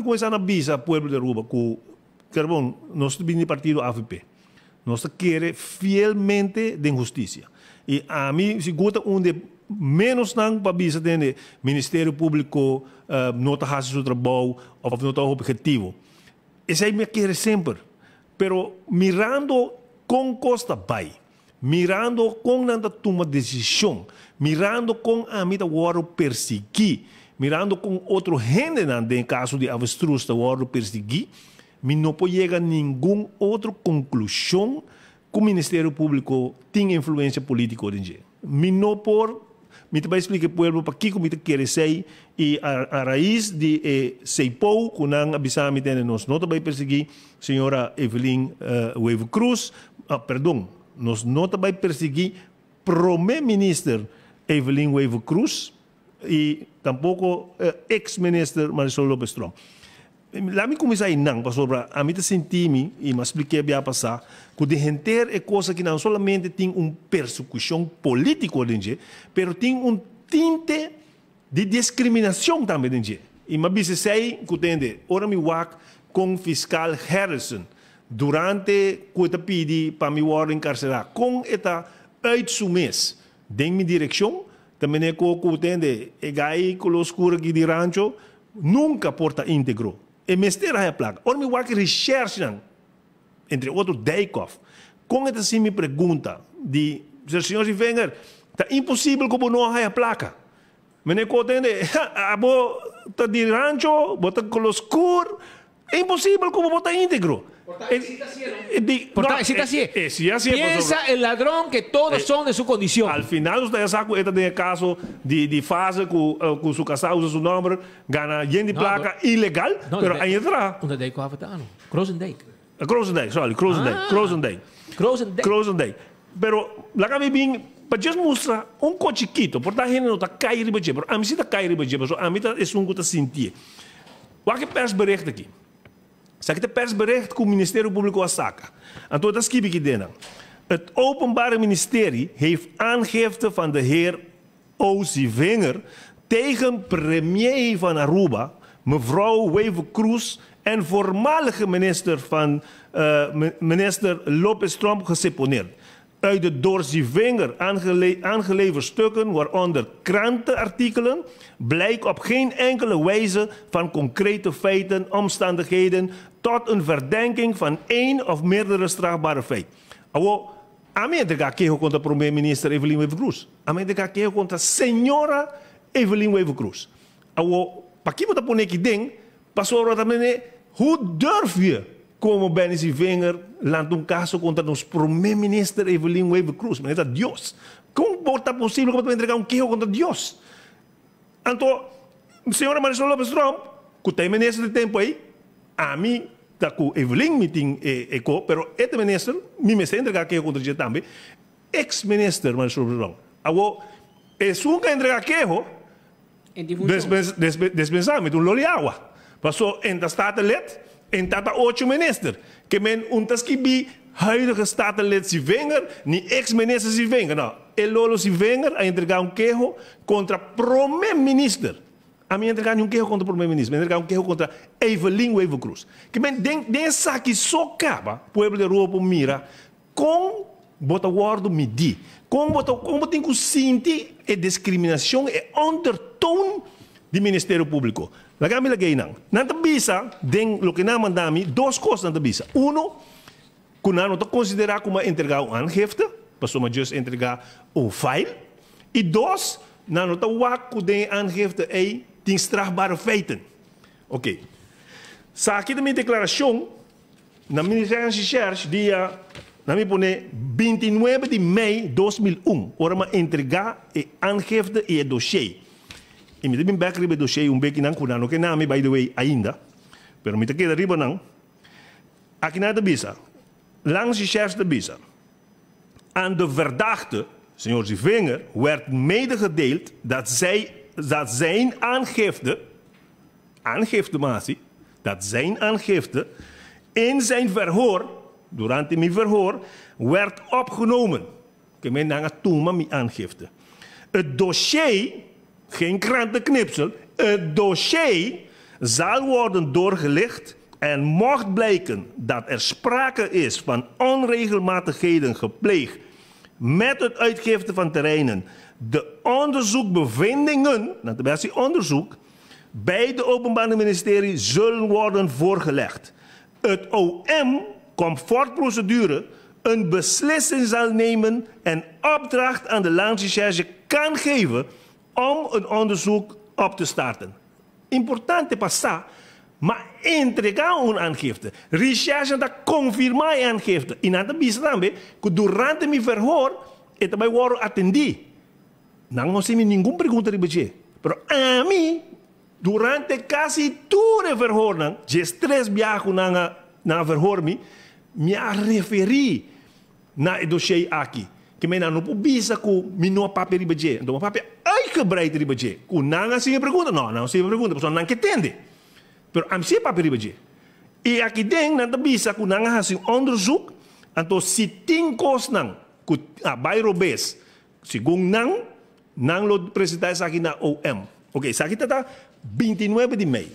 kuminsá na bisa pueblo di Aruba ku Kerbon, nos ta bini di partido avp. Nos ta kere fielmente den hustisia. I ami sigur ta un di e menosnan pa bisa tende Ministerio Públiko no ta hasi su trabou òf no ta objetivo. Esei mi a kere semper. Pero mirando kon kos ta bai, mirando kon nan ta tuma desishon, mirando kon ami ta wòrdu persiguí, mirando kon otro hendenan den e kaso di avestruz ta wòrdu persiguí, mi no por yega ningun otro konklushon ku Ministerio Públiko tin influensia polítiko den dje. Mi no por, mi ta bai splika e pueblo pakiko mi ta kere esei i a rais di e seipou ku nan a bisa mi tende nos no ta bai persiguí señora Evelyn Wever-Croes, perdon, nos no ta bai persiguí Prome Minister Evelyn Wever-Croes i tampoko ex Minister Marisol Lopez Tromp. Laat mi kuminsá einan pasobra ami ta sinti mi, i mi a splik'é bia pasá, ku den henter e kos akinan no solamente tin un persekushon polítiko den dje, pero tin un tinte di diskriminashon tambe den dje. I mi a bisa esei ku tende ora mi wak kon fiskal Harrison durante ku e ta pidi pa mi wòrdu enkarselá, kon e ta uit su mes den mi direkshon, ta mene ku ku tende e gai koló skur aki di rancho Nunca por ta integro. E mester haya placa. Ora mi wak recherchenan, entre otro Dijkhoff, con e ta haci mi pregunta di, Señor Zievinger, ta imposibel cu bo no a haya placa. Meneer Koot tende, abo ta di rancho, bo ta color scur, Imposibel ku bo bo ta íntegro. Por ta esí ta hasié, no? Por ta esí ta hasié. Piensa el ladrón que todos son de su condición. Al final nos ta ya sa ku e ta den e kaso di fase ku ku su kasá usa su nòmber gana yen di plaka ilegal, pero ain e traha. Unda dijk ku hafa ta ano? Krozendijk. Krozendijk, sorry, Krozendijk, Krozendijk. Krozendijk. Krozendijk. Pero laga mi bin pa djes mustra un ko chikito, por ta hende no ta kai riba dje, pero ami si ta kai riba dje, pasobra ami ta esun ku ta sintié. Wak e persbericht aki. Esaki ta e persbericht ku Ministerio Públiko a saka. Anto e ta skibi aki den nan, Het Openbare Ministerie heeft aangifte van de heer O. Zivinger tegen premier van Aruba, mevrouw Wever-Croes en voormalige minister van minister Lopez Tromp geseponeerd. Uit de door Zivinger aangeleverd stukken, waaronder krantenartikelen, blijkt op geen enkele wijze van concrete feiten, omstandigheden tot een verdenking van één of meerdere strafbare feiten. Awo, ami a entrega keho kontra Prome Minister Evelyn Wever-Croes. Ami a entrega keho kontra señora Evelyn Wever-Croes. Awo, paki bo ta pone aki den? Pasobra ta mene, hoe durf je como Benny Zievinger lanta un caso contra nos Prome Minister Evelyn Wever Croes? Mene ta Dios. Con por ta posible cu bo ta entrega un keho contra Dios? Anto, señora Marisol Lopez Tromp, cu ta e minister di tempo ey, ami ta cu Evelyn mi tin e co, pero e ta minister, mi mester entrega keho contra dje tambe, ex minister Marisol Lopez Tromp. Awo, esun cu a entrega keho, Despensá mi ta un loli awa. Paso en ta Statenlid, en ta ta ocho minister. Ke men un ta skibí huidige Statenlid Zievinger ni ex minister Zievinger. No, e lolo Zievinger a entregá un keho kontra prome minister. Ami a entregá ni un keho kontra prome minister, mi a entregá un keho kontra Evelyn Wever-Croes. Ke men den den esaki so kaba pueblo di Aruba por mira Kon bo ta wòrdu midí? Kon bo ta kon bo tin ku sinti e diskriminashon, e ondertoon di Ministerio Públiko? Laga mi lag'é einan. Nan ta bisa den loke nan a manda mi, dos kos nan ta bisa. Uno, ku nan no ta konsiderá ku mi a entregá un aangifte, pasobra mi a just entregá un file. I dos, nan no ta wak ku den e aangifte ei tin strafbare feiten. Oké. Saki ta mi deklarashon. Na mi recherche dia nan mi pone 29 di mei 2001 ora mi a entrega e aangifte y e dossier. Y mi ta bin bek riba e dossier un beki nan cu nan no ke nami by the way ainda pero mi ta keda riba nan. Aki nan ta bisa, langs recherche ta bisa, Aan de verdachte, señor Zivinger, werd medegedeeld dat zij dat zijn aangifte, Aangifte masi, dat zijn aangifte in zijn verhoor, durante mi verhoor, werd opgenomen. Ke men nan a tuma mi aangifte. Het dossier, geen krantenknipsel, het dossier Zal worden doorgelicht en mocht blijken dat er sprake is van onregelmatigheden gepleegd met het uitgifte van terreinen, de onderzoekbevindingen, dat is onderzoek, bij de Openbaar Ministerie zullen worden voorgelegd. Het OM, comfortprocedure, een beslissing zal nemen en opdracht aan de landsrecherche kan geven om een onderzoek op te starten. Importante pa sa, m'a entregá un aangifte. Recherche ta konfirmá e aangifte. I nan ta bisa tambe ku durante mi verhoor e ta bai wòrdu atendí. Nan no hasi mi ningun pregunta riba dje. Pero ami durante kasi tur e verhoornan, 13 biaha ku nan a nan a verhoor mi, mi a referí na e dossier aki. Ke men nan no por bisa ku mi no a papia riba dje. Anto mi a papia uitgebreid riba dje. Ku nan a hasi mi pregunta? No, nan no a hasi mi pregunta pasobra nan ke tende. Pero ami si a papia riba dje. I aki den nan ta bisa ku nan a hasi un onderzoek, anto si tin kosnan ku a bai robes segun nan, nan lo presentá esaki na OM. Oke, esaki ta ta 29 di mei.